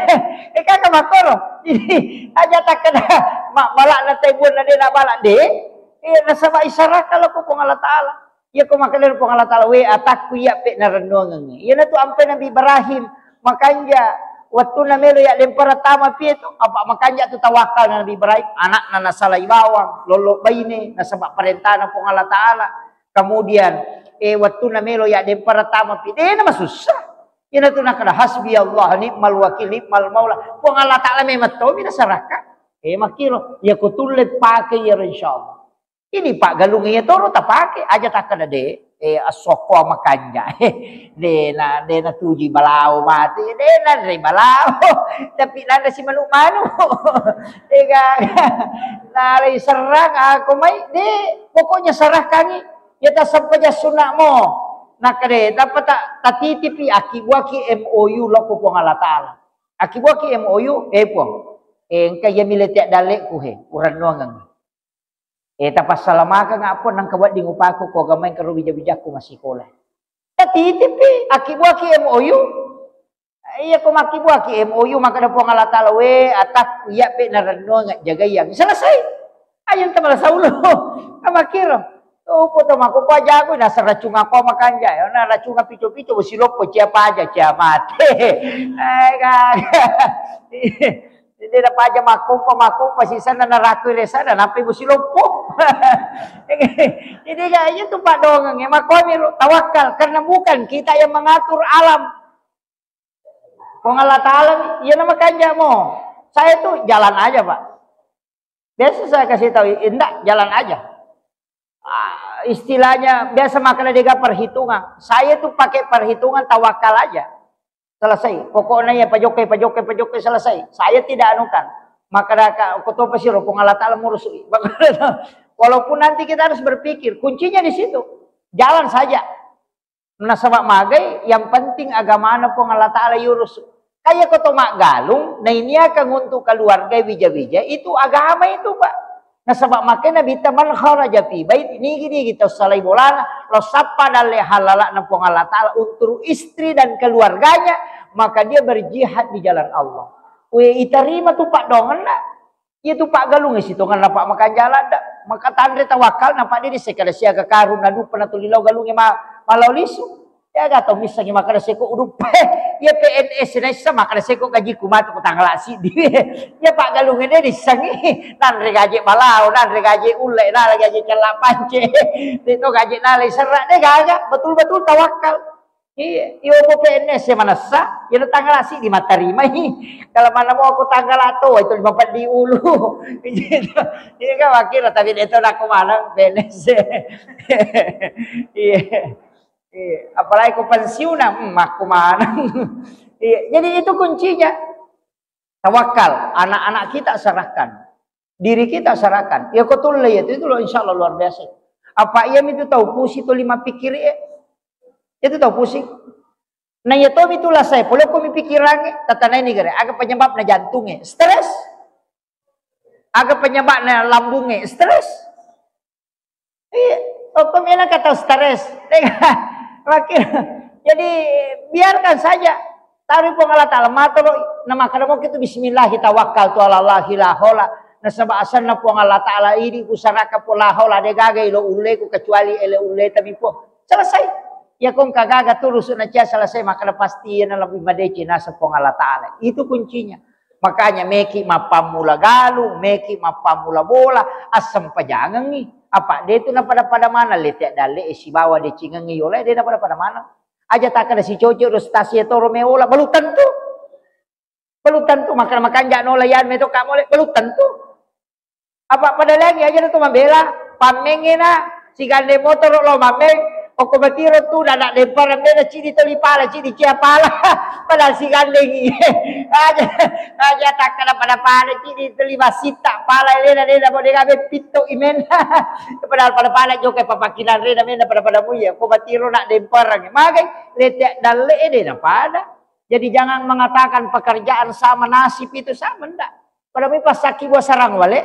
eh, kaka makkoro. Jadi, aja takkeda mabbala na tai buang na de' na bala de'. Eh, nasaba' isarahkan lao ko Puang Allah Ta'ala. Iya ko makkeda Puang Allah Ta'ala, "We atakku iya pe narennuangengngi." Iyanatu ampai Nabi Ibrahim makanja, wattunna melo ya lempara tama pie tu, apa makanja tu tawakkal Nabi Ibrahim, anakna nasalai bawang, lollo baine, nasaba' parentana Puang Allah Ta'ala. Kemudian, eh, wattunna melo ya dempara tama pi, de' na masussa. Iyanatu nakkeda, "Hasbi Allah, ni'mal wakil, ni'mal maula." Puang Allah Ta'ala memang tomi nasarahkan. Eh, makkiro, iya ko tulle pake iyaro, insya Allah. Ini paggalung iya toro tapake, aja takkeda de', eh, assokko makanja. De' na, de' na tuju balao mate, de' nanre balao. Tapi nanre si manu-manu. Degaga. Nalai serrang ako mai, de', pokoknya serahkangi. Ya tasempajang sunna mo. Nakkeda, tappa ta-, tatitipi, akkibuaki M O U lao ko Puang Allah Ta'ala. Akkibuaki M O U, eh, Puang. Eh, engka iya mile tea dalleku he, urennuangeng. Eh, tapassalamakeng Puang, nangka wedding upaku ko agamai karo bija-bijakku massikola. Tatitipi, akkibuaki M O U. Iya ko makkibuaki M O U, makkeda Puang Allah Ta'ala, "We atakku iya pe narennuang, jagaiang." Selesai. Aja ente malasa ulu. Amakkiro. Upo to makkupa jago, nasa racung ako makanja. Na racung pico-pico, bosi loppo, cia paja, cia mate. Eh, gaga. Jadi na paja makkupa, makkupa, sisanna narakui resana, nappai bosi loppo. Jadi, ya, itu Pak Dongeng, ya, makomi tawakal, karena bukan kita yang mengatur alam. Puang Allah Ta'ala, iya na makanja mo. Saya tuh jalan aja, Pak. Biasa saya kasih tahu, "Indak, jalan aja." Ah, istilahnya biasa makkeda de'ga perhitungan. Saya tuh pakai perhitungan tawakal aja. Selesai. Pokoknya ya pajokkai, pajokkai, pajokkai, selesai. Saya tidak anukan. Makkeda ka, ko topa siro, Puang Allah Ta'ala murusui. Walaupun nanti kita harus berpikir, kuncinya di situ. Jalan saja. Nasaba magai, yang penting agamana Puang Allah Ta'ala yurus. Kaya ko to maggalung, nainiakang untuk keluarga wija-wija, itu agama itu, Pak. Nasaba makkeda Nabitta, "Man kharaja fi bait," nigi-nigi tau salai bolana, lao sappa dalle halala'na Puang Allah Ta'ala untuk istri dan keluarganya, maka dia berjihad di jalan Allah. We, itarima tu paddoangenna. Iyatu paggalungnge sitongenna, Pak, makanja ladde. Maka tanre tawakkal, napa de' disseng kada siaga karung naduppa natuli lao galungnge ma-, malao lisu. De'ga tau missengngi makkeda seko uduppa. Iya P N S naisseng makkeda seko gajiku matu ko tanggala siddi. Iya paggalungnge de' dissengngi. Nanre gaji malao, nanre gaji ulle, nanre gaji cella pance. De'to gaji nalai serra, de'gaga. Betul-betul tawakkal. Iya, iya, ko P N S manessa, iya tanggala siddi mattarimai. Kalau mana mau aku tanggala toa itu lima peddi ulu. Gitu. Iya kan, wakil, tapi de'to nakko maneng P N S. Iya. Iya. Apalagi ko pensiun, hmm, makko maneng. Iya, jadi itu kuncinya. Tawakal, anak-anak kita serahkan. Diri kita serahkan. Iya ko tulle iya itu, itu loh, insya Allah luar biasa. Apa iya itu tau pusing tuli mappikiri, eh? Itu tau pusing. Nah, iya tomi tu lasai, pole ko mi pikirangnge, tatanai ni gare, aga penyebabna jantungnge? Stres. Aga penyebabna lambungnge? Stres. Iya, pokoknya kata stres. Jadi, biarkan saja. Taruh Puang Allah Ta'ala, matoro, na makkeda moki tu bismillahi tawakkaltu ala Allahi la haula. Nasaba asenna Puang Allah Ta'ala idi kusaraka pu la haula, de'gaga elo ulleku kecuali ele ulleta mi Puang. Selesai. Iya ko engka gaga turusu na cia selesai, makkeda pasti iya na lebih madeceng naseng Puang Allah Ta'ala. Itu kuncinya. Makanya meki mappammula galung, meki mappammula bola, assempajangengngi. Apa de' tu napada-pada maneng lete dalle e sibawa decengengngi yola, de' napada-pada maneng. Aja takkeda sicoco ro stasi e toro meola, belum tentu. Belum tentu, maka makanja nola yan meto ka mole, belum tentu. Apa pada lagi aja tu mabela, pammengnge na, sigande motoro lo mammeng, okko batiro tu, dada dempara mena, cidi toli pala, cidi cia pala, padahal sigandengi. Aja, aja takkeda pada-pada, cidi toli masita pala, lena, lena, bo dega be pitto imen. Padahal pada-pada jokai papakinan rena, mena pada-pada muya, okko batiro na demparang. Magai, lete dalle e de' napada. Jadi jangan mengatakan pekerjaan sama, nasib itu sama, ndak. Pada mi passakki bua sarang wale,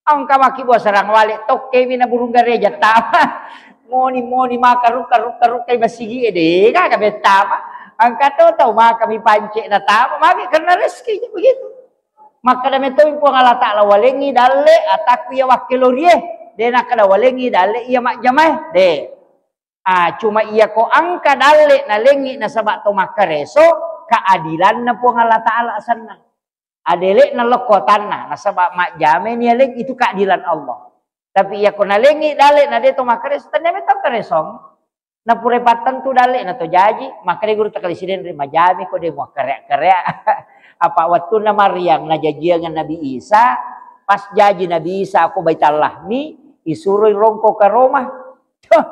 engka makki bua sarang wale, tokkemi na burung gareja tama. Moni-moni maka rukka-rukka-rukkai basigi e, de' gaga bettama. Engka to tau maka mi pance na tama, magi karena rezeki begitu. Makkeda metoi Puang Allah Ta'ala, walengngi dalle atakku iya wakkelorie, de' nakkeda walengngi dalle iya majjamae, de'. Ah, cuma iya ko engka dalle nalengngi nasaba to makkareso, keadilanna Puang Allah Ta'ala asenna. Adele'na lokko tanna, nasaba majjamai ni aleng, itu keadilan Allah. Tapi iya ko nalengngi dalle na de' to makkareso, tennia metau karesong. Napura pattentu dalle na to jaji, makkeda guru takali sidenre, majjami ko de' muakkareak-kareak. Apa wettunna Maryam najajiangeng Nabi Isa, pas jaji Nabi Isa ko Baitallahmi, isuroi rongko karoma. Tuh,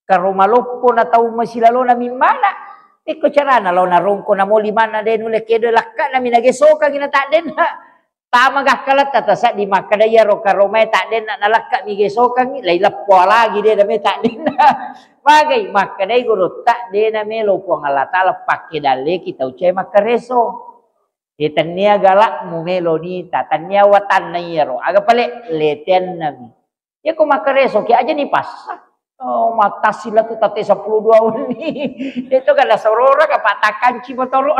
karoma loppo na tau masilalona mimmana. Ikko carana lao narongko namo limanna de' nulle kedo, lakka nami nagesokangi na taddenna. Tama gakkaletta tasaddi makkeda iyaro karomae taddenna, nalakka mi gesokangi, laileppo lagi de' name taddenna. Magai makkedai gurutta, de' namelo Puang Allah Ta'ala pakke dalleki tau cae makkareso. E, tennia galakmu melo nita, tennia watanna iyaro. Aga pale, letennami. Iya ko makkareso ki aja ni passa. Oh, matassi la tu tate sepuluh dua wenni. Itu kada sorora ka patakanci motoro.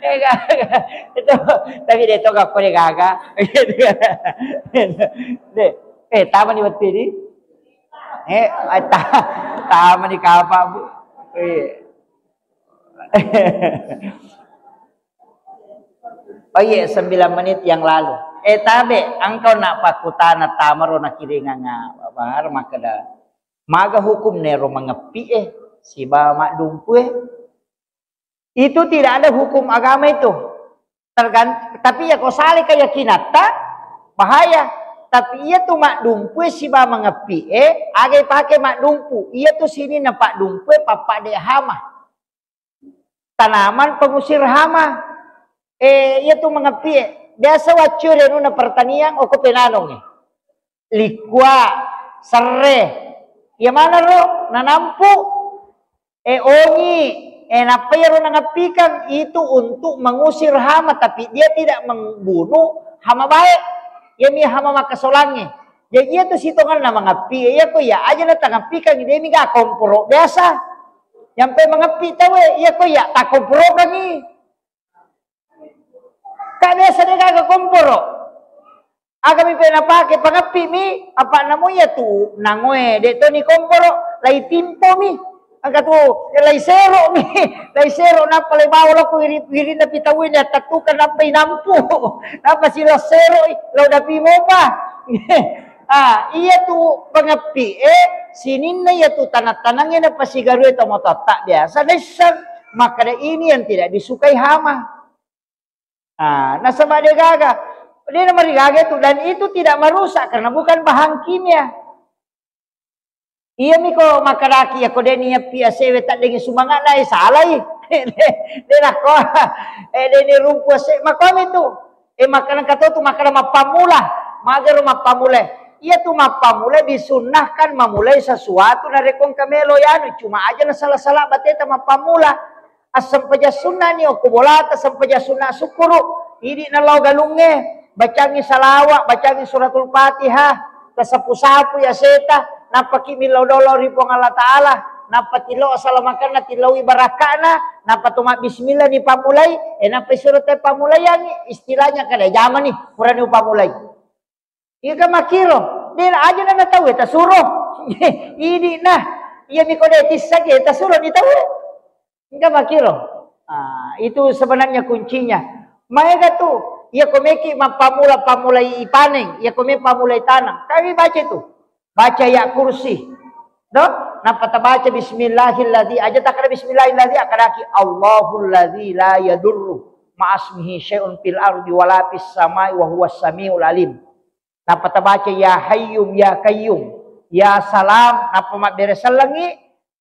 Eh, ga-, ga-, itu, tapi de' to gakko de' gaga. De', eh, tama ni wettu ni. Eh, ta-, tama ni kapa, Bu. Eh. Oh iya, sembilan menit yang lalu. Eh, tabe, engkau nak pakutana tamaro nakiringang, ah, baru makkeda. Maga hukum nero mangeppi e, sibawa maddumpu e. Itu tidak ada hukum agama itu. Tergan-, tapi iya ko sale keyakinatta, bahaya. Tapi iya tu maddumpu e sibawa mangeppi e, aga ipake maddumpu. Iya tu sininna paddumpu e, pappadde hama. Tanaman pengusir hama. Eh, iya tu mangeppi e. Biasa waccu renuna pertanian, oko penanong e. Likkua, serre. Iya manaro nanampu. Eh, ongi. Eh, nappa iyaro nangeppikang itu untuk mengusir hama, tapi dia tidak membunuh hama baik. Iyami hama makkasolangnge. Jadi iya tu sitongenna mangeppi e, iya ko iya aja na tangeppikang, de' mi ga komporo biasa. Nyampe mangeppi tau e, iya ko iya takomporokangi. Ka biasa de' gaga komporo. Aga mi pe napake, pangeppi mi, apa namo iya tu nangoe, de to ni komporo, lai timpo mi. Aga tu, lai sero mi, lai sero nappa lai bawa lako wiri-, wirinna pitau ini, attattukang nappa inampu. Nappa sila sero i, lao dapi mopa. Ah, iya tu pangeppi e, sininna iya tu tanang-tanangnge napasigarue to mototta biasa naisseng. Makkada ini yang tidak disukai hama. Ah, nasaba de gaga. De namarigaga tu, dan itu tidak merusak karena bukan bahan kimia. Iya mi ko makkadaki, ya ko de niappi asewe taddengi sumangana, eh, salai. De, de nakko, eh, de ni rumpu ase, makkomi tu. Eh, makkada engka to tu makkada mappammula. Magero mappammula. Iya tu mappammula disunnahkan memulai sesuatu narekko engka melo yanu, cuma aja nasala-sala bateta mappammula. Assempajang sunna ni okko bolata, sempajang sunna sukkuru. Idi nalao galungnge, bacangi salawa, bacangi suratul Fatihah, tasapu-sapu ya seta, nappaki millau dolo ri Puang Allah Ta'ala, nappa tillau asalamakanna, tillaui barakka'na, nappa to mabbismillah ni pammulai, e nappa suro te pammulaiangi, istilahnya kada jamani, purani upammulai. Iya kan makkiro, de aja na tau e tasuro. Idi na, iya mi ko de tissaki tasuro ni tau e. Engka makkiro. Ah, itu sebenarnya kuncinya. Maega tu, iya ko meki mappammula, pammulai paneng, iya ko me pammulai taneng. Kami baca itu. Baca ya kursi. Do? Nappa tabaca bismillahilladzi, aja takkada bismillahilladzi, akkadaki Allahulladzi la yadurru ma'asmihi syai'un fil ardi wala fis samai wa huwas samiul alim. Nappa tabaca ya hayyum ya qayyum, ya salam, nappa mabbere sellengi,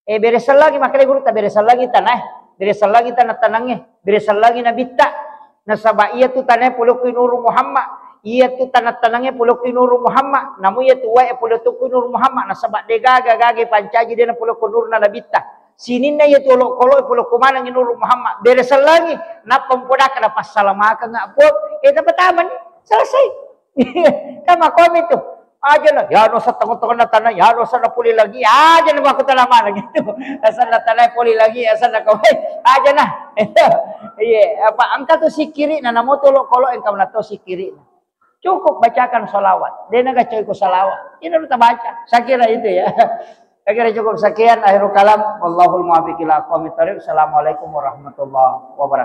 eh, bere sellengi, makkeda guru ta bere sellengi tanae, bere sellengi tanah-tanangnge, bere sellengi nabitta. Nasaba iya tu tanae polokki Nuru Muhammad, iya tu tanah-tanangnge polokki Nuru Muhammad, namu iya tu wae polokki Nuru Muhammad, nasaba de gaga-gaga pancaji de na polokko nuruna nabitta. Sininna iya tu olokolo polokko manengi Nuru Muhammad, bere sellengi, nappa mpodakka na passalamakeng Puang, eh, tappa tamani, selesai. Kan makkomi tu. Aja na, ya no sa tengok-tengok na tanah, ya no sa na puli lagi, aja na makko tanah mana gitu. Asal na tanah puli lagi, asal na kau, aja na. Iya, apa engka tu sikiri na namo tu olokolo engka na to sikiri na. Cukup bacakan salawat. De na gacoi ko salawat. Ini lu tabaca. Saya kira itu ya. Saya kira cukup sekian akhirul kalam. Wallahul muwaffiq ila aqwamit thariq. Assalamualaikum warahmatullahi wabarakatuh.